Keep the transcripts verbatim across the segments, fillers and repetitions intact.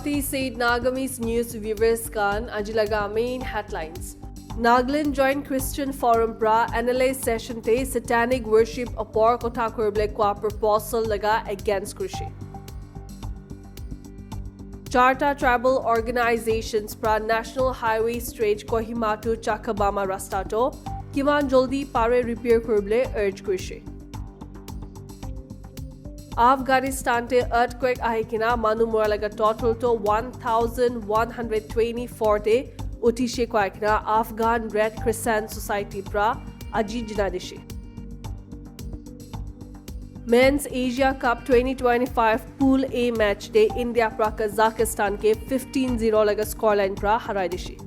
Ti said Nagamese news viewers khan aji laga main headlines. Nagaland Joint Christian Forum pra N L A session te satanic worship opor kotha kuribole kwa proposal laga against kurishi. Charta tribal organizations pra National Highway stretch Kohima to Chakabama rasta to kiman joldi pare repair kuribole urge kurishi. Afghanistan te earthquake ahi kena manu mora laga total to one thousand one hundred twenty-four te utishe koi kena Afghan Red Crescent Society pra aji jina dishi. Men's Asia Cup twenty twenty-five Pool A match te India pra Kazakhstan ke fifteen zero laga scoreline pra harai dishi.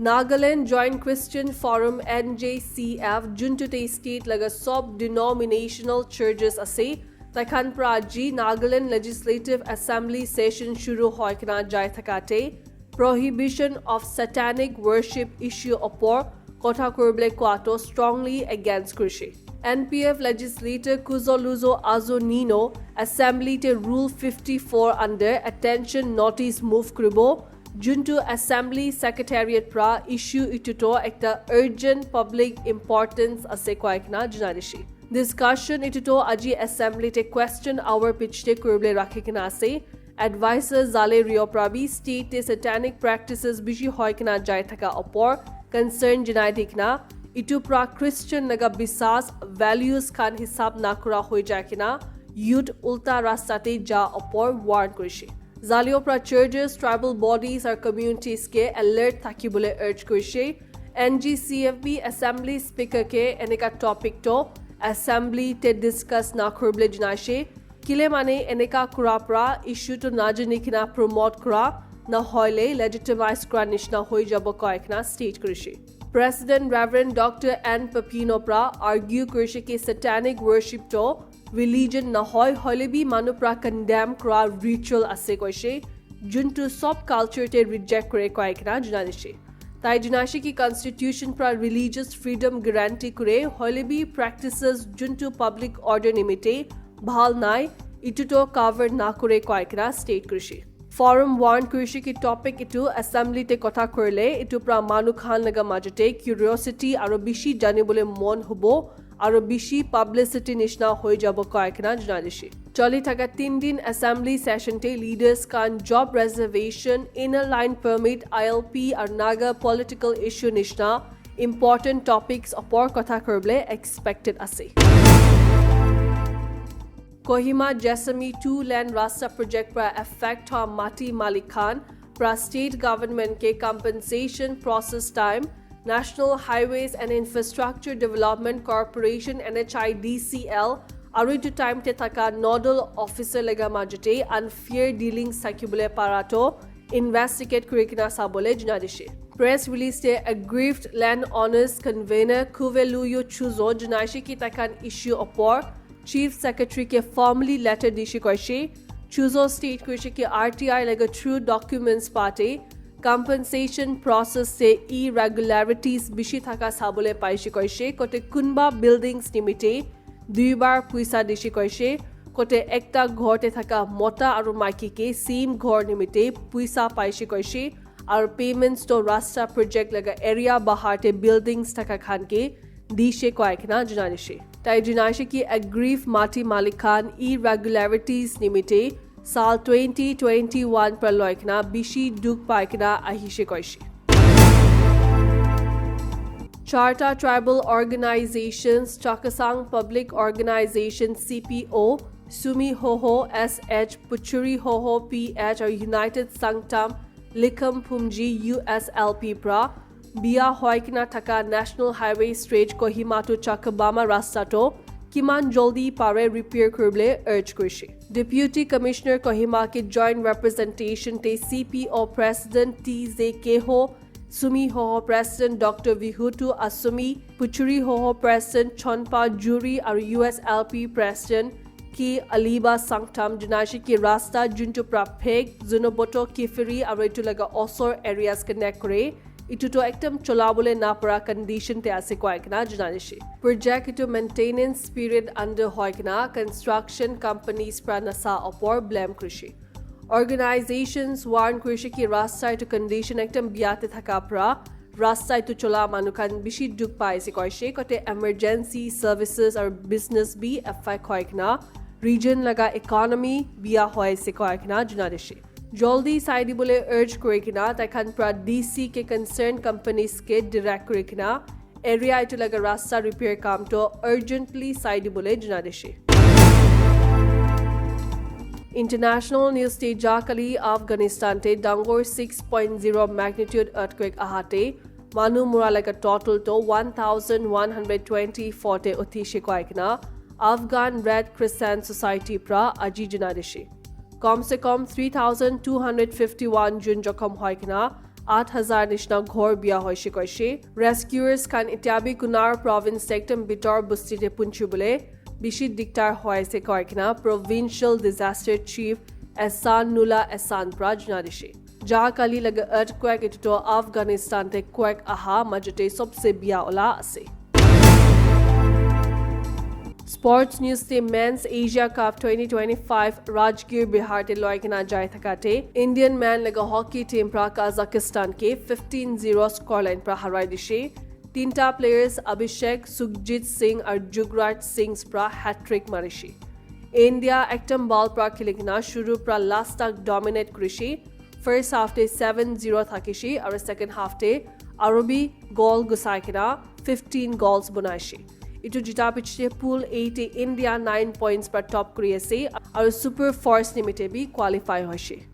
Nagaland Joint Christian Forum, N J C F, juntu te state laga sob denominational churches ase, taikhan pra aji Nagaland Legislative Assembly session shuru hoi kena jai thaka te prohibition of satanic worship issue opor kotha kuribole kwa to strongly against kurishi. N P F legislator Kuzoluzo Azonino assembly te Rule fifty-four under attention notice move kuribo, juntu assembly secretariat pra issue itu to ekta urgent public importance ase koi kena jina dishi. Discussion itu to aji assembly te question hour pitch te kuribole rakhi kena ase. Advisor Zale Rio pra bi state te satanic practices bishi hoi kena jai thaka opor concern janai di kena itu pra Christian laga bisas values khan hisab na kura hoi jai kena youth ulta rasta te ja opor warn kurishi. Zaleo pra churches, tribal bodies aru communities ke alert thakibole urge kurishi. N G C F bi assembly speaker ke eneka topic to assembly te discuss na kuribole jinaishe. Kile mane eneka kura pra issue to najani kena promote kura, nahoile legitimize kura nishina hoi jabo koi kena state kurishi. President Reverend Doctor N Papino pra argue kurishe ki satanic worship to religion nahoi, hoile bi manu pra condemn kura ritual ase koishe, juntu sob culture te reject kure koi kena jana dishe. Tai janaishe ki constitution pra religious freedom guarantee kure, hoile bi practices juntu public order nimite bhal nai, itu to cover na kure koi kena state kurishe. Forum warn kurishe ki topic itu assembly te kotha kurile itu pra manu khan laga majute curiosity aro bishi janibole mon hubo aro bishi publicity nishna hoi jabo koi kena jana dishe. Chali thaka tin din assembly session te leaders khan job reservation, inner line permit, I L P aro Naga political issue nishna important topics opor kotha kuribole expected ase. Kohima Jessami two lane rasta project pra affect hua mati malik khan pra state government ke compensation process time National Highways and Infrastructure Development Corporation, N H I D C L, aru etu time te thaka nodal officer laga majute unfair dealings thakibole para to investigate kuri kena sabole jana dishe. Press release te aggrieved land owners convener Kuveluyo Chuzo janaishe ki taikhan issue opor Chief Secretary ke formally letter dishe koishe. Chuzo state kurishe ki R T I laga through documents pate compensation process te irregularities bishi thaka sabole paishe koishe. Kote kunba buildings nimite duibar puisa dishe koishe. Kote ekta ghor te thaka mota aru maiki ke same ghor nimite puisa paishe koishe. Aru payments to rasta project laga area bahar te buildings thaka khan ke dishe koi kena jana dishe. Tai janaishe ki aggrieved mati malik khan irregularities nimite sal twenty twenty-one pra loi kena bishi dukh pai kena ahishe koishe. Charta Tribal Organizations, Chakhesang Public Organization, C P O, Sumi Hoho, S H, Puchuri Hoho, P H, aru United Sangtam Likham Phumji, U S L P pra biya hoi kena thaka National Highway stretch Kohima to Chakabama rasta to kiman joldi pare repair kuribole urge kurishe. Deputy Commissioner Kohima ke joint representation te C P O President T Z Keho, Sumi Hoho President Doctor Vihutu Asumi, Puchuri Hoho President Chonpa Juri aru U S L P President K Aliba Sangtam janaishe ki rasta juntu pra Phek, Zunoboto, Kifiri aru etu laga osor areas connect kure Etu tu ekdam cholabole na para condition te ase koi kena janai dishe. Project etu maintenance period under hoi kena construction companies para nasa opor blame kurishe. Organizations warn kurishe ki rasta etu condition ekdam biya te thaka para rasta etu chola manu khan bishi dukh pai ase koishe, kote emergency services aru business bi affect hoi kena region laga economy biya hoi ase koi kena janai dishe. Jaldi sai dibole urge kuri kena tai khan pra D C ke concerned companies ke direct kuri kena area etu laga rasta repair kam to urgently sai dibole janai dishe. International news te ja kali Afghanistan te dangor six point zero magnitude earthquake ahate manu mura laga total to one thousand one hundred twenty-four te uthi she koi kena Afghan Red Crescent Society pra aji janai dishe. Kom se kom three thousand two hundred fifty-one jun jokhom hoi kena eight thousand nishina ghor biya hoishe koishe. Rescuers khan itya bi Kunar province te ekdam bitor busti te punchi bole bishi diktar hoise koi kena Provincial Disaster Chief Ehsan Nullah Ehsan pra janai dishe. Ja kali laga earthquake etu to Afghanistan te quake aha majote sobse biya ola ase. Sports news te Men's Asia Cup twenty twenty-five Rajgir Bihar te loi kena jai thaka te Indian men laga hockey team pra Kazakhstan ke fifteen zero scoreline pra harai dishe. Tinta players Abhishek, Sukhjit Singh aru Jugraj Singh pra hat-trick marishe. India ekdam bhal pra kheli kena shuru pra last tak dominate kurishe. First half te seven zero thakishe aru second half te aru bi goal gusai kena fifteen goals banaishe. Etu jita piche Pool A te India nine points pra top kuri ase aru Super Four semi te bi qualify hoishe.